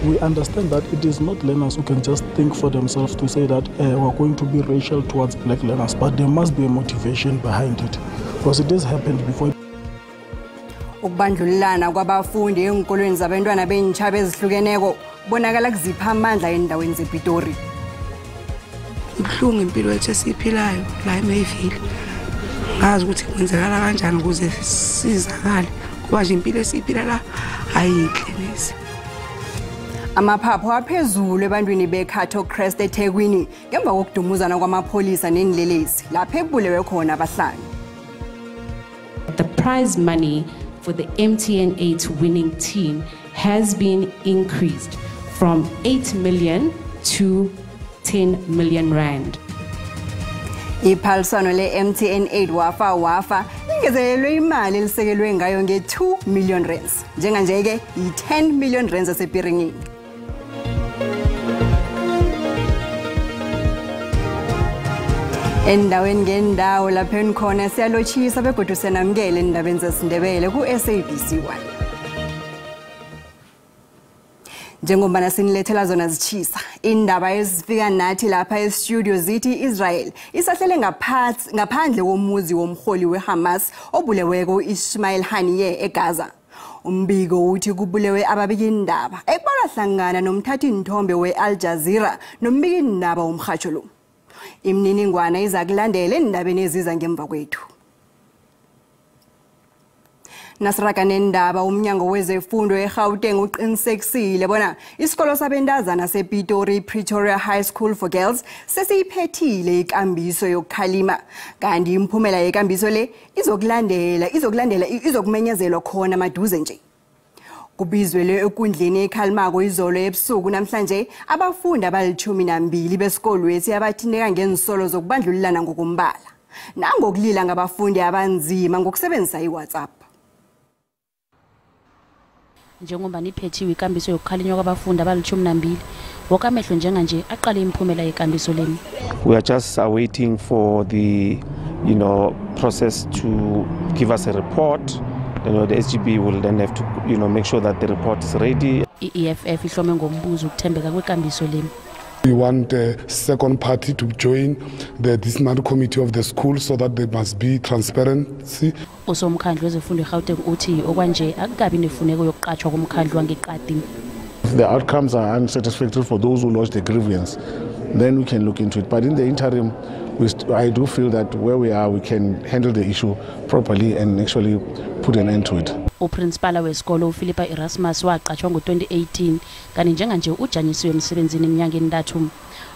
We understand that it is not learners who can just think for themselves to say that we're going to be racial towards black learners, but there must be a motivation behind it, because it has happened before. Ukubandlululana kwabafundi eenkolweni zabantwana beentjhaba ezihlukeneko kubonakala kuzipha amandla endaweni zePitori. Ibuhlungu impilo yethu esiyiphilayo la eMayville. Ngazi ukuthi kwenzekala kanjani ukuze sizakale kuba nje impilo esiyiphila la ayinhle neze. Amaphaphu aphezulu ebantwini beCato Crest eThekwini ngemva kokudumuzana kwamapholisa nenilelesi lapho ekubulewe khona abahlanu. The prize money for the MTN 8 winning team has been increased from 8 million to 10 million rand. Iphaliswano le-MTN 8 Wafa Wafa lingezelelwe imali elisekelwe ngayo nge-2 million rands. Njenganje-ke yi-10 million rands asepiringini. Endaweni ngendawo lapho enikhona siyalotshisa begodu siyanamukela endabeni zesiNdebele ku-SABC 1. Njengombana sinilethela zona zitshisa, indaba ezifika nathi lapha e-studio zithi Israel isahlele ngaphandle komuzi womholi weHamas obuleweko Ismail Haniyeh eGaza. Umbiko uthi kubulewe ababikindaba ekubalwa hlangana nomthathi-nthombe we-Al Jazeera nombikindaba womrhatjho lo. Imininingwana iza kulandela endabeni eziza ngemva kwethu. Nasiraga nendaba, umnyango wezefundo eGauteng uqinisekisile bona isikolo sabentazana sePitori Pretoria High School for Girls sesiyiphethile ikambiso yokukhalima, kanti imiphumela yekambiso le izokulandela izokumenyezelwa khona maduze nje. Kubizwele ekundleni ekhalimako izolo ebusuku namhlanje abafundi abali-12 besikolwesi abathinteka ngensolo zokubandlululana ngokombala nangokulila ngabafundi abanzima ngokusebenzisa iWhatsApp. Njengoba niphethiwe ikambiso yokukhalinywa kwabafundi abali-12, woke amehlo njenganje aqale imiphumela yekambiso leni. We are just awaiting for the process to give us a report. The SGB will then have to make sure that the report is ready. I-EFF ihlome ngombuzo ukuthembeka kwekambiso leni. We want the second party to join the disciplinary committee of the school so that there must be transparency. Usomkhandlu wezefundo eGauteng uthi okwanje akukabi nefuneko yokuqatshwa komkhandlu wangeqadi. If the outcomes are unsatisfactory for those who lodged the grievance, then we can look into it. But in the interim, I do feel that where we are, we can handle the issue properly and actually put an end to it. Uprincipala wesikolo uPhilippa Erasmus waqatshwa ngo-2018 kanti njenganje ujanyisiwe emsebenzini iminyaka emintathu.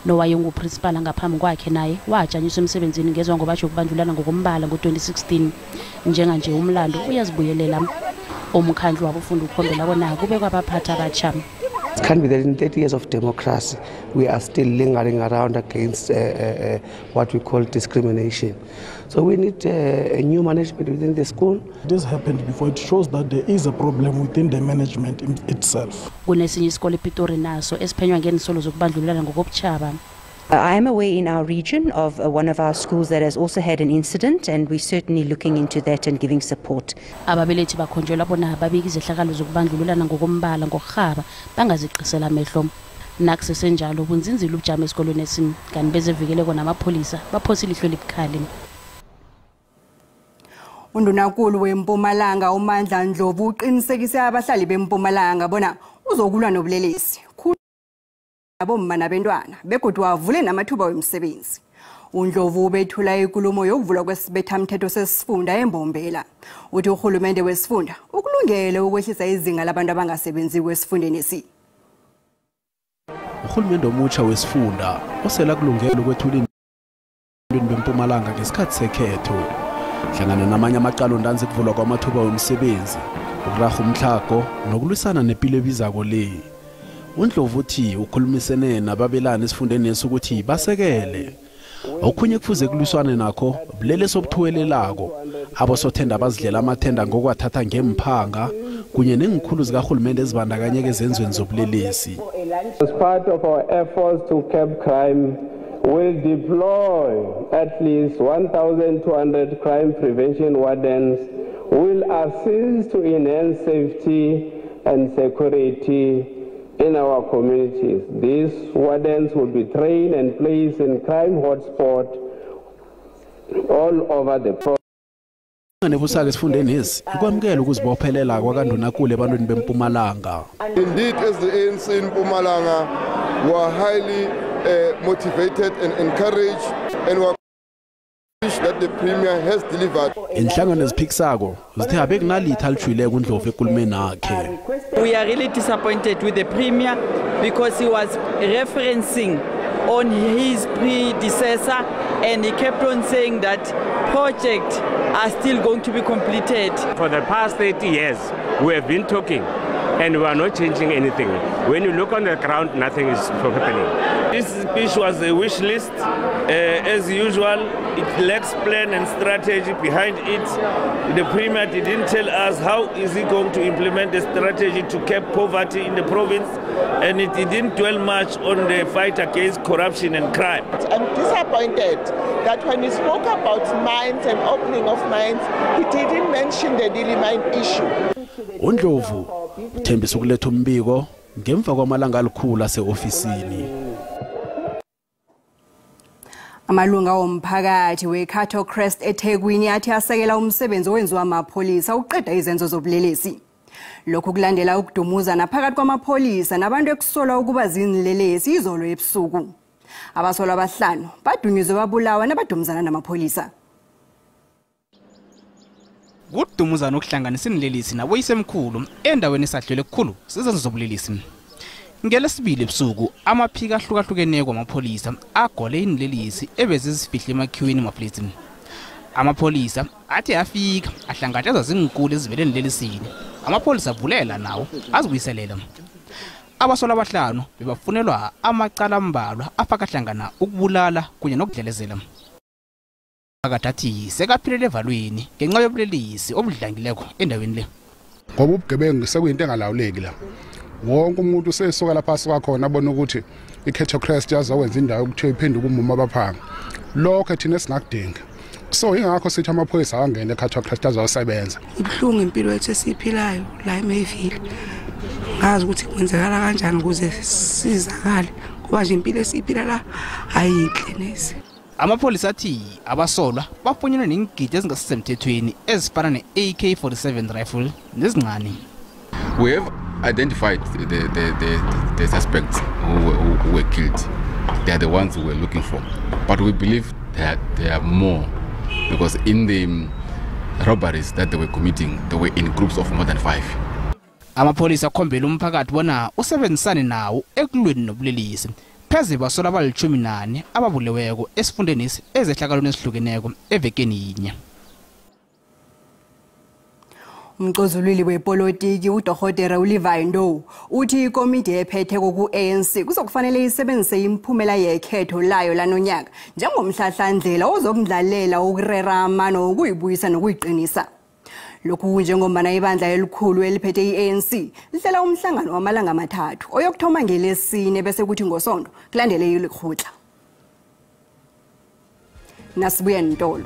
Nowayenguprincipala ngaphambi kwakhe naye wajanyiswa emsebenzini ngezwa ngobatsho ukubandlulana ngokombala ngo-2016. Njenganje umlando uyazibuyelela. Umkhandlu wabafundi ukhombela bona kube kwabaphathi abatsha. It can't be that in 30 years of democracy, we are still lingering around against what we call discrimination. So we need a new management within the school. This happened before. It shows that there is a problem within the management itself. Kunesinye isikole ePitori naso esiphenywa ngensolo zokubandlululana ngokobutjhaba. I am aware in our region of one of our schools that has also had an incident, and we're certainly looking into that and giving support. Ababelethi bakhonjelwa bona babike izehlakalo zokubandlululana ngokombala ngokurhaba bangaziqisela amehlo. Nakusesenjalo bunzinzile ubujamo esikolweni esinye, kanti bezevikeleko namapholisa baphosile ihlo elibukhali. Undunankulu weMpumalanga uMandla Ndlovu uqinisekise abahlali beMpumalanga bona uzokulwa nobulelesi abomma nabentwana begodu wavule namathuba wemisebenzi. uNdlovu ubethula inkulumo yokuvulwa kwesibethamthetho sesifunda eMbombela. Uthi urhulumende wesifunda ukulungele ukwehlisa izinga labantu abangasebenzi kwesifundeni esi. Urhulumende omutsha wesifunda osela kulungele ukwethula ebantwini beMpumalanga ngesikhathi sekhetho. Hlangana namanye amaqalo ntanzi kuvulwa kwamathuba wemisebenzi, ukurarha umtlhago nokulwisana nepilo ebizako le. uNdlovu uthi ukhulumisene nababelani esifundeni ukuthi basekele. Okhunye kufuze kulwiswane nakho bulelesi obuthuwelelako, abosothenda abazidlela amathenda ngokwathatha ngemphanga kunye nengikhulu zikahulumende ezibandakanyeka ezenzweni zobulelesi. As part of our efforts to curb crime, we'll deploy at least 1,200 crime prevention wardens who will assist to enhance safety and security in our communities. These wardens will be trained and placed in crime hotspots all over the province. Nebusaka esifundeni esi ukwamukela ukuzibophelela kwakandunankulu ebantwini beMpumalanga. Indeed, as the ANC in Mpumalanga were highly motivated and encouraged and were that the Premier has delivered. Inhlangano eziphikisako zithe abekunalitha alithwile kuNdlovu ekulumeni akhe. We are really disappointed with the Premier because he was referencing on his predecessor and he kept on saying that projects are still going to be completed. For the past 30 years, we have been talking and we are not changing anything. When you look on the ground, nothing is happening. This speech was a wish list. As usual, it lacks plan and strategy behind it. The Premier didn't tell us how is he going to implement the strategy to curb poverty in the province, and it didn't dwell much on the fight against corruption and crime. I'm disappointed that when he spoke about mines and opening of mines, he didn't mention the Lily mine issue. uNdlovu uthembisa ukuletha umbiko ngemva kwamalanga alikhulu ase-ofisini. Amalunga omphakathi weCato Crest eThekwini athi asekela umsebenzi owenziwa amapholisa ukuqeda izenzo zobulelesi. Lokhu kulandela ukudumuzana phakathi kwamapholisa nabantu ekusolwa ukuba zinlelesi izolo ebusuku. Abasolwa abahlanu badunyuzwe babulawa nabadumuzana namapholisa. Kudumuzana okuhlanganisa inlelesi naboyisemkhulu endaweni esadlule kukhulu sezenzo zobulelesi. Ngelesibili ebusuku amaphiko ahlukahlukeneko kwamapholisa agole inlelesi ebezizifihle emakhiweni mafletsini. Amapholisa athi afika ahlangatshezwa zinkulu ezivele enlelesini. Amapholisa avulela nawo azibuyiselela. Abasolwa abahlanu bebafunelwa amacala ambalwa afaka hlangana ukubulala kunye nokudlelezela. Phakathi athi sekaphilele evalweni ngenxa yobulelesi obudlangileko endaweni le. Ngoba ubugebengu sekuyinto engalawuleki la. Wonke umuntu usesuka lapha asuka khona abona ukuthi iCato Crest yazokwenza indawo ukuthi iphenduke umuma abaphanga. Lokho thina esingakudinga. So ingakho sithi amaphoyisa angene eCato Crest azosebenza. Ibuhlungu impilo yethu esiyiphilayo la eMayville. Ngazi ukuthi kwenzekala kanjani ukuze sizakale ngoba nje impilo esiyiphila la ayinhle neze. Amapholisa athi abasolwa bafunyenwe neengidi ezingasisemthethweni ezifana ne-AK-47 rifle nezincane. We have identified the suspects who were killed. They are the ones we were looking for. But we believe that there are more because in the robberies that they were committing, they were in groups of more than 5. Amapholisa akhombela umphakathi bona usebenzisane nawo ekulweni nobulelesi. Pheze basolwa abali-14 ababuleweko esifundeni ezehlakalweni ezihlukeneko evekeni yinye. Umcozululi wepolitiki uDokotela uLevi Ndou uthi ikomiti ephetheko ku-ANC kuzokufanele isebenzise imiphumela yekhetho layo lanonyaka njengomhlahlandlela ozokudlalela ukurera amano ukuyibuyisa nokuyiqinisa. Lokhu kunjengombana ibandla elikhulu eliphethe i-ANC lihlela umhlangano wamalanga amathathu oyokuthoma ngelesine bese kuthi ngosonto kulandele ilikgotla. Nasibuye Ntolo.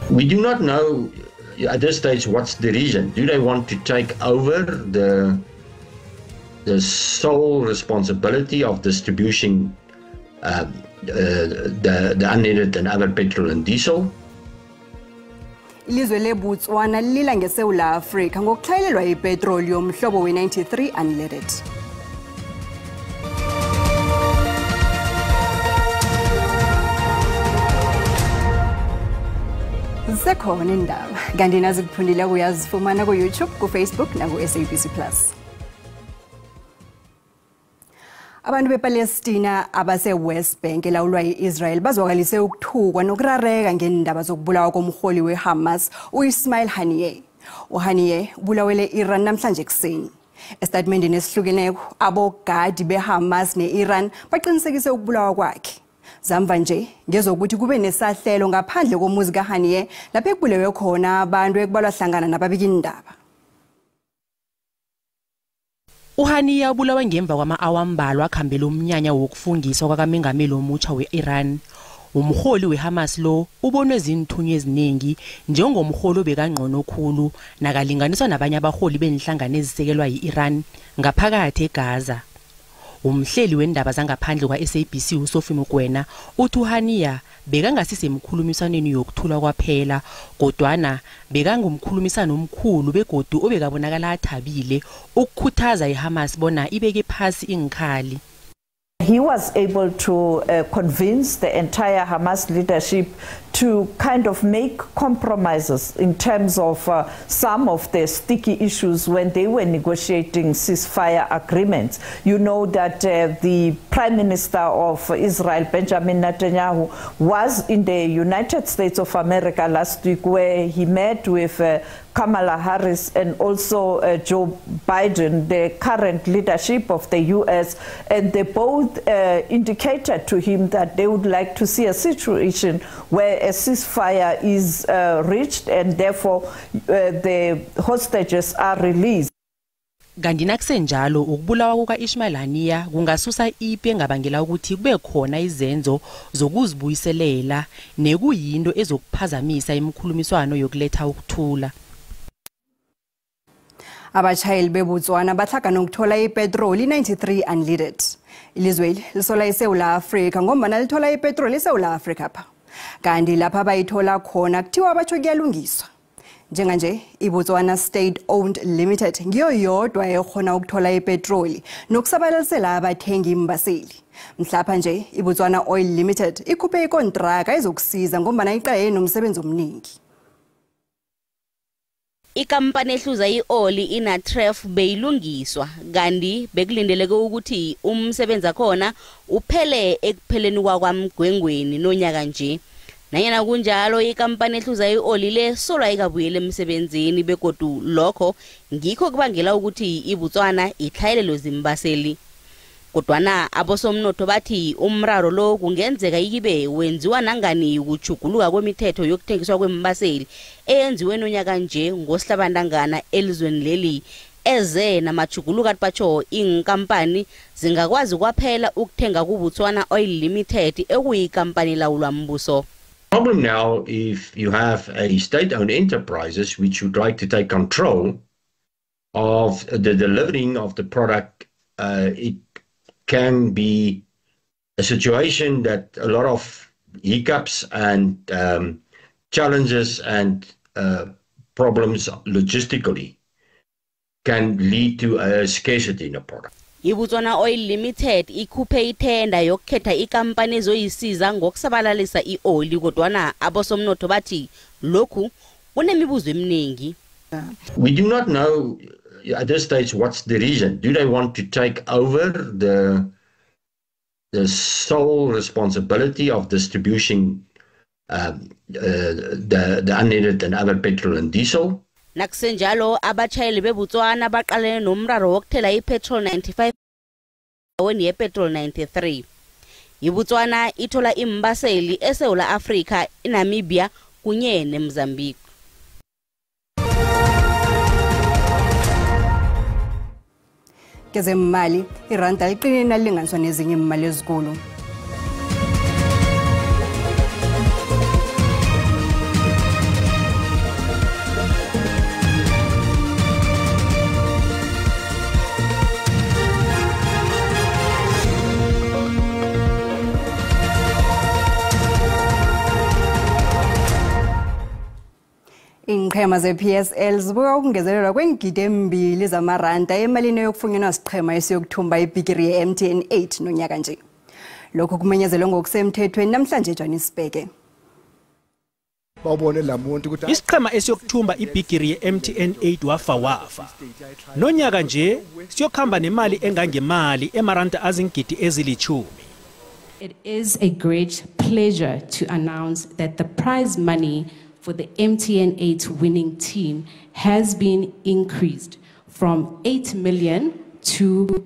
We do not know at this stage what's the reason. Do they want to take over the sole responsibility of distributing the unleaded and other petrol and diesel? Ilizwe leBotswana lilila ngeSouth Africa ngokutlhayelelwa ipetroli yomhlobo we-93 unleaded. Zisekhona indaba kanti nazikuphundile uyazifumana ku-YouTube, ku-Facebook naku-SABC Plus. Abantu bePalestina abase-West Bank elawulwa yi-Israel bazwakalise ukuthukwa nokurareka ngendaba zokubulawa komholi we-Hamas u-Ismail Haniyeh. uHaniyeh ubulawele Iran namhlanje ekuseni. Esitatimendeni esihlukeneko abogadi be-Hamas ne-Iran baqinisekise ukubulawa kwakhe. Zamva nje ngezokuthi kube nesahlelo ngaphandle komuzi kaHaniyeh lapho ekubulewe khona abantu ekubalwa hlangana nababikindaba. uHaniyeh ubulawe ngemva kwama-awa ambalwa akhambela umnyanya wokufungiswa kwakamengameli omutsha we-Iran. Umholi weHamas lo ubonwe zinthunywa eziningi njengomholi obekangqono khulu nakalinganiswa nabanye abaholi benhlangano ezisekelwa yi-Iran ngaphakathi eGaza. Umhleli wendaba zangaphandle kwa-SABC uSophie Mokoena uthi uHaniya bekangasisemkhulumisanweni yokuthula kwaphela, kodwana bekangumkhulumisano omkhulu begodu obekabonakala athabile ukukhuthaza iHamas bona ibeke phasi inkhali. He was able to convince the entire Hamas leadership to kind of make compromises in terms of some of the sticky issues when they were negotiating ceasefire agreements. You know that the Prime Minister of Israel, Benjamin Netanyahu, was in the United States of America last week, where he met with Kamala Harris and also Joe Biden, the current leadership of the US, and they both indicated to him that they would like to see a situation where a ceasefire is reached and therefore the hostages are released. Kanti nakusenjalo ukubulawa kuka-Ismail Haniyeh kungasusa ipi engabangela ukuthi kube khona izenzo zokuzibuyiselela nekuyinto ezokuphazamisa imikhulumiswano yokuletha ukuthula. Abashayeli beBotswana batlhaga nokuthola ipetroli 93 unleaded. Ilizweli lisola iSewula Afrika ngombana lithola ipetroli eSewula Afrika pha. Kanti lapha bayithola khona kuthiwa batjho kuyalungiswa. Njenganje iBotswana State Owned Limited ngiyo yodwa ekhona ukuthola ipetroli nokusabalalisela abathengi imbaseli. Mhlapha nje iBotswana Oil Limited ikhuphe ikontraka ezokusiza ngombana iqaye nomsebenzi omningi. Ikampani ehluza ioli iNatref beyilungiswa kanti bekulindeleke ukuthi umsebenzi khona uphele ekupheleni kwaMgwengweni nonyaka nje. Nanyana kunjalo ikampani ehluza ioli le solo ayikabuyele emsebenzini begodu lokho ngikho kubangela ukuthi iBotswana itlhayelelwe zimbaseli. Kodwana abosomnotho bathi umraro lo kungenzeka ikibe wenziwa nangani ukujuguluka kwemithetho yokuthengiswa kwembaseli eyenziwe nonyaka nje ngosihlabantangana elizweni leli eze namajuguluka batsho inkampani zingakwazi kwaphela ukuthenga kuBotswana Oil Limited ekuyikampani lawulwa mbuso. Problem now, if you have a state-owned enterprises which would like to take control of the delivering of the product, it can be a situation that a lot of hiccups and challenges and problems logistically can lead to a scarcity in the product. iBotswana Oil Limited ikhuphe ithenda yokukhetha ikampani ezoyisiza ngokusabalalisa ioli, kodwana abosomnotho bathi lokhu kunemibuzo eminingi. We do not know at this stage what's the reason. Do they want to take over the sole responsibility of distribution the unleaded and other petrol and diesel? Nakusenjalo abashayeli beBotswana baqalene nomraro wokuthela ipetrol 95 endaweni yepetrol 93. IBotswana ithola imbaseli eSewula Afrika, iNamibia kunye neMozambique. Kezemali iranda liqinile nalinganiswa nezinye imali ezikulu. Iinqhema ze-PSL zibuka ukungezelelwa kweengidi embili zamaranda emalini eyokufunyanwa siqhema esiyokuthumba ibhigiri ye-MTN 8 nonyaka nje. Lokho kumenyezelwe ngokusemthethweni namhlanje eJohannesburg. Isiqhema esiyokuthumba ibhigiri ye-MTN 8 wafa wafa. Nonyaka nje siyokhamba nemali engangemali emaranda azingidi ezilitjhumi. It is a great pleasure to announce that the prize money for the MTN 8 winning team has been increased from 8 million to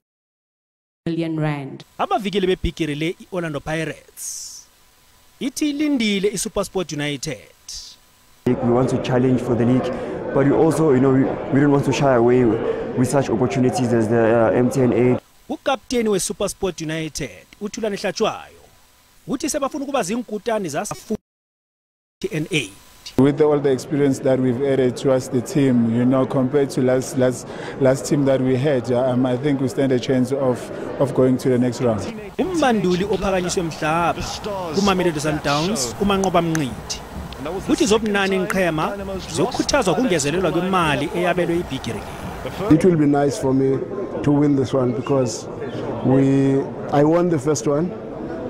million rand. Abavikeli bebhigiri le i-Orlando Pirates ithi ilindile iSuperSport United. We want to challenge for the league, but we also, you know, we don't want to shy away with such opportunities as the MTN 8. Ukapteni weSuperSport United uThulani Hlatshwayo Uthi sebafuna ukuba ziinkutani zasa-MTN 8. With all the experience that we've added towards the team, you know, compared to last team that we had, I think we stand a chance of going to the next round. Umbanduli ophakanyiswe mhlaba kuMamelodi Sundowns uManqoba Mnqithi uthi zobunani inqhema zokukhuthazwa kungezelelwa kwemali eyabelwe ibhigiri. It will be nice for me to win this one because I won the first one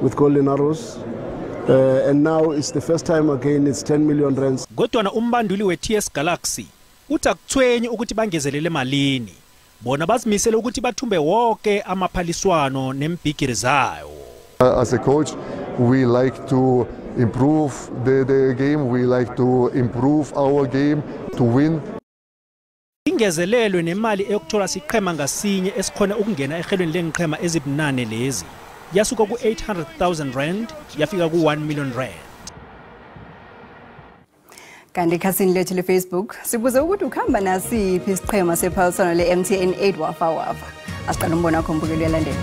with Golden Arrows. And now it's the first time again it's 10 million rands. Kodwa umbanduli we-TS Galaxy uthi akuthwenyi ukuthi bangezelele malini. Bona bazimisele ukuthi bathumbe wonke amaphaliswano nembhigiri zayo. As a coach, we like to improve the game, we like to improve our game to win. Ingezelelwe nemali eyokuthola siqhema ngasinye esikhona ukungena ehelweni lenqhema ezibunane lezi. Yasuka ku-800,000 rand yafika ku-1 million rand. Kanti ekhasini lethu le-Facebook sibuze ukuthi ukuhamba nasiphi isiqhema sephaliswano le-MTN 8 wafa wafa. Asiqale umbono wakho mbukeli uyalandela.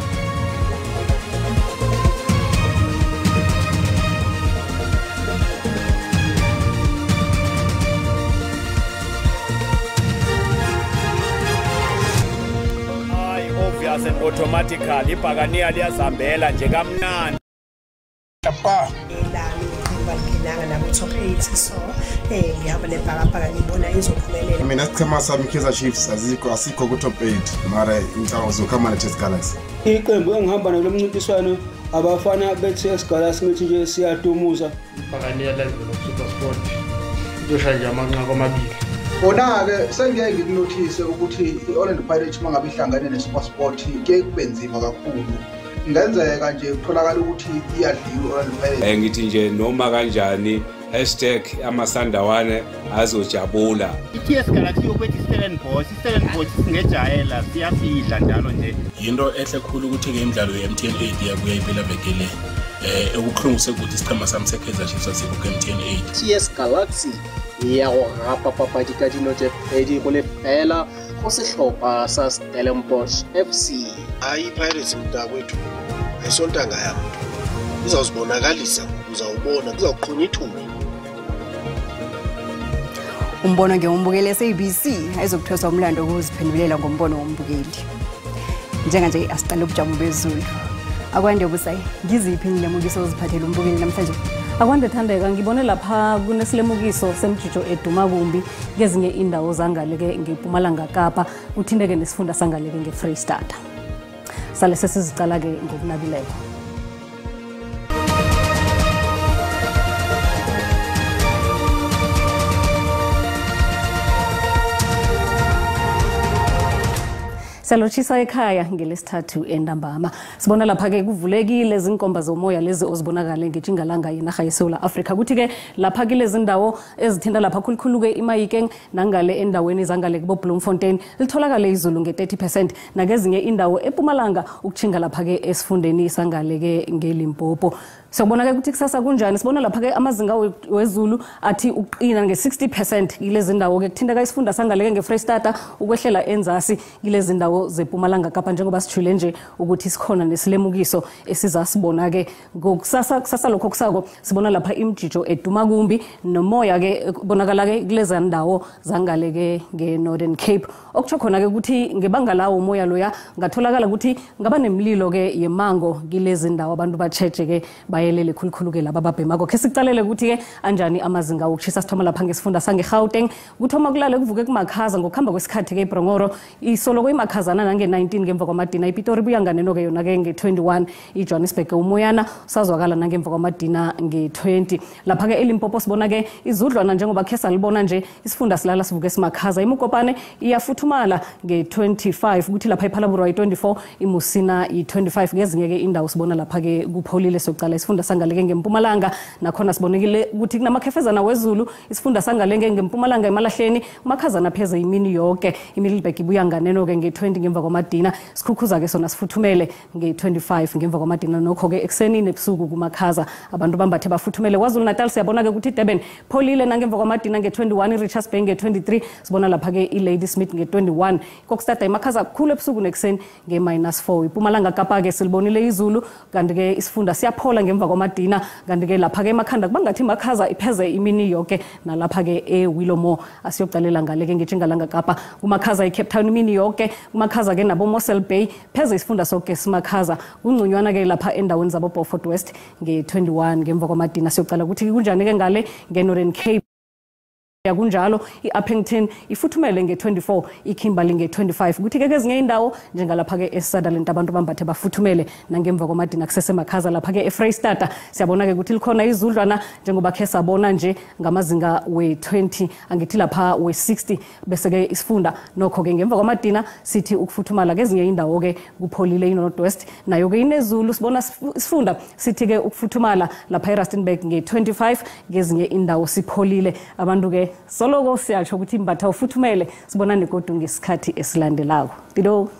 And automatically ibhakaniya liyazihambela nje kamnandi. Lami nabo top 8 so ngihamba nebhakabhaka ngibona izophumelela. Mina isichema sami Kaizer Chiefs asikho ku top 8 mara ngicabanga uzokhamba ne TS Galaxy. Iqembu engihamba nalo mncintiswano abafana be TS Galaxy ngithi nje siyadumuza. Ibhakaniya levela ku SuperSport izoshaya nje amanqaku amabili. Kona-ke sengiyaye ngikunothise ukuthi i-Orlando Pirates uma ngabe ihlangane ne-SuperSport kuye kube nzima kakhulu. Ingenzeka nje kutholakala ukuthi iyadliwa i-Orlando Pirates. Ngithi nje noma kanjani #amasandawane azojabula. I-TS Galaxy yokwethi iStellenbosch, iStellenbosch singejayela siyasidla njalo nje. Yinto enhle kakhulu ukuthi-ke imidlalo ye-MTN 8 iyabuya iphela veke le. Okubuhlungu sekuthi isichema sami se-Kaizer Chiefs asikho ku-MTN 8. TS Galaxy ya go gapa papadi ka dino tše 2 go lefela go sehlopha sa Stellenbosch FC. Hayi iPirates mntakwethu ayisontanga yam, izawuzibonakalisa, uzawubona kuzawuqhunya ithuli. Umbono ngewombukeli SABC ayizokuthweswa umlando wokuziphendulela ngombono wombukeli. Njenganje asiqale ubujamo bezulu. Akwande busayi, ngiziphi ilemukiso oziphathele umbukeli namhlanje? Akwande Thandeka, ngibone lapha kunesilemukiso semjijo eduma kumbi kezinye indawo zangaleke ngeMpumalanga Kapa, uthinteke nesifunda sangaleke ngeFreyistata. Sale sesizicala ke ngokunabileko. Siyalotshisa ekhaya ngelesithathu entambama. Sibona lapha ke kuvulekile izinkomba zomoya lezi ozibonakale ngetjingalanga yenarha yeSouth Africa. Kuthi ke lapha kilezi ndawo ezithinta lapha khulukhulu ke iMahikeng nangale endaweni zangale kubo Bloemfontein litholakale izulu nge-30% nakezinye indawo ePumalanga ukutjhinga lapha ke esifundeni sangale ke ngeLimpopo. Siyabona ke ukuthi kusasa kunjani. Sibona lapha ke amazinga wezulu athi uqina nge-60% kilezi ndawo ke kuthinta isifunda sangale ke ngeFreyistata ukwehlela enzasi kilezi ndawo zePumalanga Kapa, njengoba sithule nje ukuthi sikhona nesilemukiso esizasibona ke ngokusasa. Kusasa lokho kusako sibona lapha imjijo eduma kumbi nomoya ke bonakala ke kuleza ndawo zangale ke ngeNorthern Cape, okutsho khona ke ukuthi ngebanga lawo umoya loya ngatholakala ukuthi ngaba nemlilo ke yemango kilezi ndawo, abantu batsheje ke bayelele khulukhulu ke laba babhemako. Ke sicalele ukuthi ke anjani amazinga wokushisa. Sithoma lapha ngesifunda sangeGauteng, kuthoma kulale kuvuke kumakhaza ngokuhamba kwesikhathi ke iBrongoro isoloko imakhaza nange-19 ngemva kwamadina. iPitori ibuya nganeno ke yona ke nge-21, iJohannesburg umoyana usazwakala nangemva kwamadina nge-20. Lapha ke eLimpopo sibona ke izudlwana njengoba khe salibona nje isifunda silala sivuke simakhaza. IMokopane iyafuthumala nge-25, kuthi lapha iPhalaborwa yi-24, iMusina yi-25. Ngezinye ke indawo sibona lapha ke kupholile. Sokuqala isifunda sangaleke ngempumalanga, nakhona sibonekile ukuthi kunamakhefezana wezulu. Isifunda sangaleke ngempumalanga emalahleni umakhazana pheze imini yonke. iMiddelburg ibuya nganeno ke nge-20 ngemva kwamadina. Sikhukhuza ke sona sifuthumele nge-25 ngemva kwamadina. Nokho ke ekuseni nebusuku kumakhaza abantu bambathe bafuthumele. KwaZulu Natal siyabona ke ukuthi iDurban pholile nangemva kwamadina nge-21, iRichards Bay nge-23, sibona lapha ke iLadysmith nge-21. Kokstad imakhaza kakhulu ebusuku nekuseni nge--4. iPumalanga Kapa ke silibonile izulu, kanti ke isifunda siyaphola ngemva ngemva kwamadina, kanti-ke lapha-ke emakhanda kubangathi makhaza ipheze imini yoke, nalapha-ke eWillowmore. Asiyokucalela ngale-ke ngetjingalanga Kapa, kumakhaza iCape Town imini yoke, kumakhaza-ke nabo Mossel Bay, pheze isifunda soke simakhaza. Kungconywana-ke lapha endaweni zabo Beaufort West nge-21 ngemva kwamadina. Siyoqala ukuthi kunjani-ke ngale nge-Northern Cape. Kunjalo i-Upington ifuthumele nge-24, iKimberley nge-25, kuthi-ke kezinye indawo njengalapha-ke eSutherland abantu bambathe bafuthumele nangemva kwamadina kusesemakhaza. Lapha-ke eFreystata siyabona-ke ukuthi likhona izudlwana njengoba khe sabona nje ngamazinga we-20, angithi lapha we-60, bese-ke isifunda nokho-ke ngemva kwamadina sithi ukufuthumala. Kezinye indawo-ke kupholile. I-North West nayo-ke inezulu, sibona isifunda sithi-ke ukufuthumala lapha eRustenburg nge-25, kezinye indawo sipholile. Abantu-ke soloko siyatsho ukuthi imbatha ufuthumele. Sibona negodu ngesikhathi esilandelako. Dido.